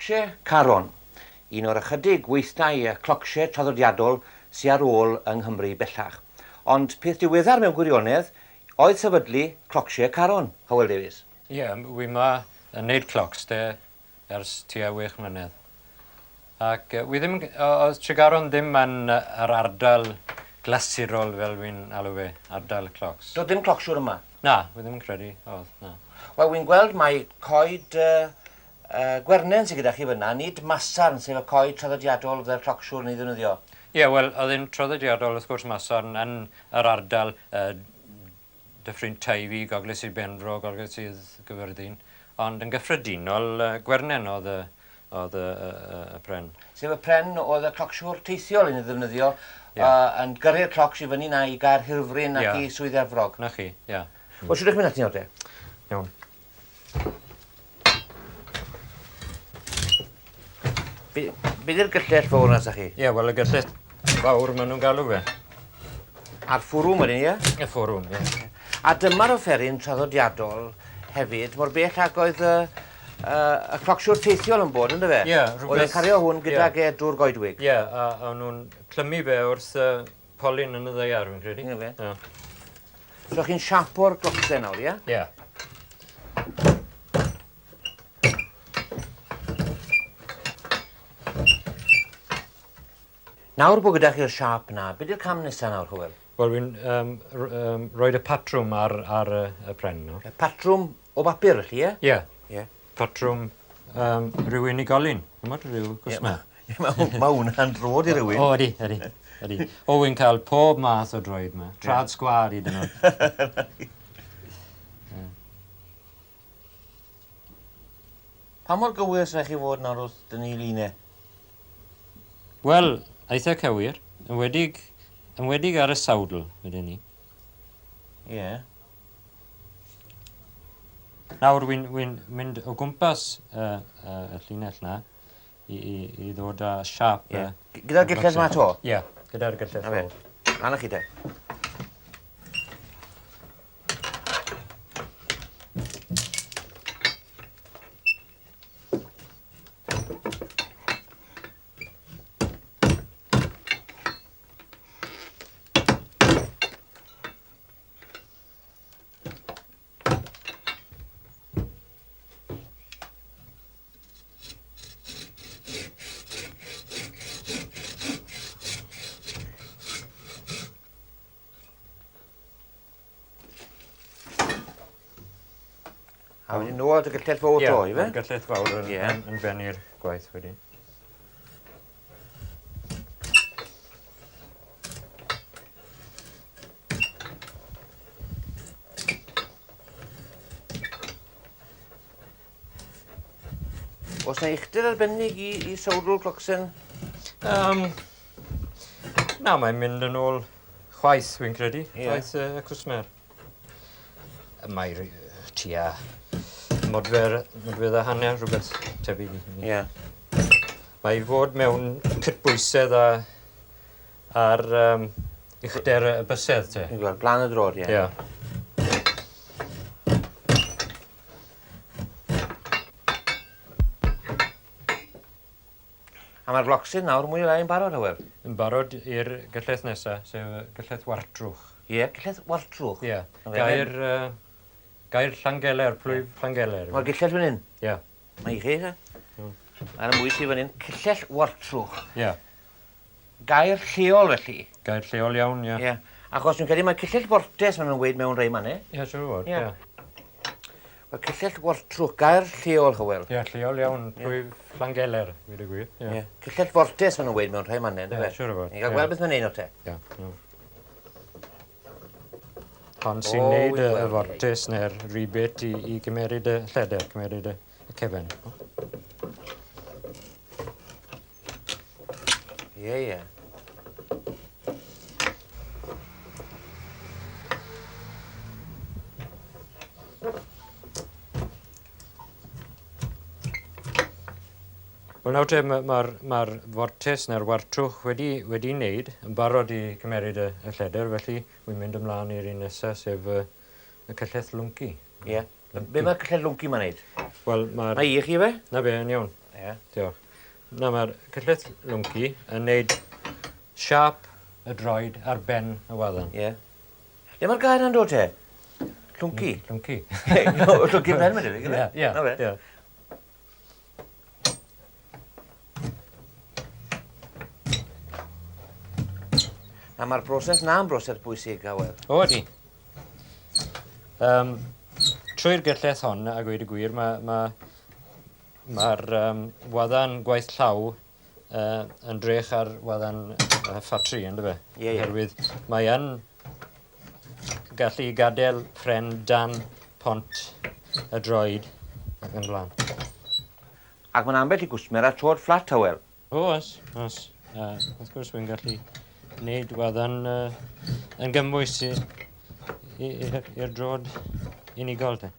Clocsie Caron, un o'r ychydig weithdai clocsie traddodiadol sy ar ôl yng Nghymru bellach. Ond peth diweddar mewn gwirionedd oedd sefydlu Clocsie Caron, Hywel Davies. Ie, wi 'ma yn neud clocs 'te ers tua wech mlynedd. Ac wi ddim yn... Oedd Tregaron ddim yn yr ardal glasurol fel wi'n alw fe, ardal y clocs. Doedd dim clocsiwr yma? Na, wi ddim yn credu oedd, na. Wel, wi'n gweld mai coed gwernen sydd gyda chi fyna, nid masarn, sef y coed traddodiadol fydde'r clocsiwr yn ei ddefnyddio. Ie, wel, oedd e'n traddodiadol, wrth gwrs, masarn yn yr ardal Dyffryn Teifi, Gogledd Sir Benfro, Gogledd Sir Gyfyrddin, ond yn gyffredinol, gwernen oedd y, oedd y, y, y, y pren. Sef y pren oedd y clocsiwr teithiol yn ei ddefnyddio, yeah. yn gyrru'r clocs i fyny na i Gaerhirfryn ac yeah. i Swydd Efrog. Na chi, ie. Yeah. Wel, siwr eich mynd ati nawr te? Iawn. Be, be di'r gyllell fawr 'na sa chi? Ie, wel y gyllell fawr maen nhw'n galw fe. A'r ffwrwm wedyn, ie? Y ffwrwm, ie. A dyma'r offeryn traddodiadol hefyd, mor bell ag oedd y, y, y clocsiwr teithiol yn bod, ynddo fe? Ie, rhywbeth... Oedd e'n cario hwn gydag e drwy'r goedwig. Ie, a o'n nhw'n clymu fe wrth y polyn yn y ddaear, fi'n credu. Ie, fe. Ie. So chi'n siapo'r glocsen nawr, ie? Ie. Nawr bod gyda chi'r siâp 'na, be' 'di'r cam nesa nawr, Hywel? Wel, wi'n yym r- yym roid y patrwm ar ar y y pren nawr. Y patrwm o bapur felly, ie? Ie. Ie. Patrwm yym rhyw unigolyn, ch'mod, rhyw gwsmer. Ie, ma' ma' hwnna'n drod i rywun. O ydi, ydi, ydi. O wi'n cael pob math o droed 'ma. Trad sgwâr hyd yn oed. Pa mor gywir sy'n rhaid chi fod nawr wrth dynnu line? Wel, eitha cywir. Enwedig, enwedig ar y sawdl, wedyn ni. Ie. Yeah. Nawr, wy'n wi mynd o gwmpas y, y, y llinell na i, i, i ddod â siâp. Yeah. Gyda'r gyllell 'ma 'to? Ie, gyda'r gyllell fawr. Lan â chi te. A wedyn nôl at y gyllell fawr 'to, ife? Ie, gyllell fawr yn, yeah. yn, yn bennu'r gwaith wedyn. Oes 'na uchder arbennig i, i sowdl clocsen? Um, na, mae'n mynd yn ôl chwaith, fi'n credu. Ie. Chwaith y cwsmer. Mae tua modfer, modfedd a hanner, rhywbeth tebyg i hynny. Ie. Mae i fod mewn cydbwysedd a, ar um, uchder y bysedd, te. Fi'n gweld, blaen y drod, ie. Ie. A mae'r glocsyn nawr mwy neu lai yn barod, Hywel. Yn barod i'r gyllell nesa, sef gyllell wartrwch. Ie, gyllell wartrwch. Ie. Gair, uh, gair Llangeler, plwyf Llangeler. Mae'r gyllell fan hyn? Ie. Mae i chi, te? Mae'n mwy sydd fan hyn. Cyllell wartrwch. Ie. Gair lleol, felly. Gair lleol iawn, ie. Ie. Achos dwi'n credu mae cyllell fortes maen nhw'n weud mewn rhai mannau. Ie, siŵr o fod, Ie. ie. Wel, cyllell wartrwch, gair lleol, Hywel. Ie, lleol iawn, plwyf Llangeler, gweud y gwir. Ie. Ie. Cyllell fortes maen nhw'n weud mewn rhai mannau, yndyfe? Ie, siŵr o fod. Ni'n cael gweld beth mae'n neud nawr te. Ie, iawn. Hon sy'n neud y, y fortes neu'r rebate i, i gymeryd y lleder, cymeryd y, y cefen. Ie, ie. Wel nawr te, mae'r ma, ma fortes neu'r wartrwch wedi, wedi wneud yn barod i cymeryd y, y lledr, felly wy'n mynd ymlaen i'r un nesaf, sef y, y cyllell lwnci. Ie. Be mae'r cyllell lwnci ma'n neud? Wel, mae'r... Mae i chi fe? Na fe, yn iawn. Ie. Diolch. Na, mae'r cyllell lwnci yn neud siâp y droed ar ben y waddon. Ie. Le mae'r gair yna'n dod te? Llwnci. Llwnci. Llwnci ben, mae'n debyg, Ie, ie, Na fe. ie. A mae'r broses na'n broses bwysig, Awel. O, ydi. Um, trwy'r gyllell hon, a gweud y gwir, mae'r ma, mae'r um, waddan gwaith llaw yn drech ar waddan ffatri, ynddo fe? Ie, ie. Oherwydd mae yn gallu gadael pren dan pont y droed ac yn blaen. Ac mae'n ambell i gwsmer ar troed fflat, Awel. O, oes, oes. Wrth gwrs, wy'n gallu wneud waddan yn gymwys i'r droed unigol, te.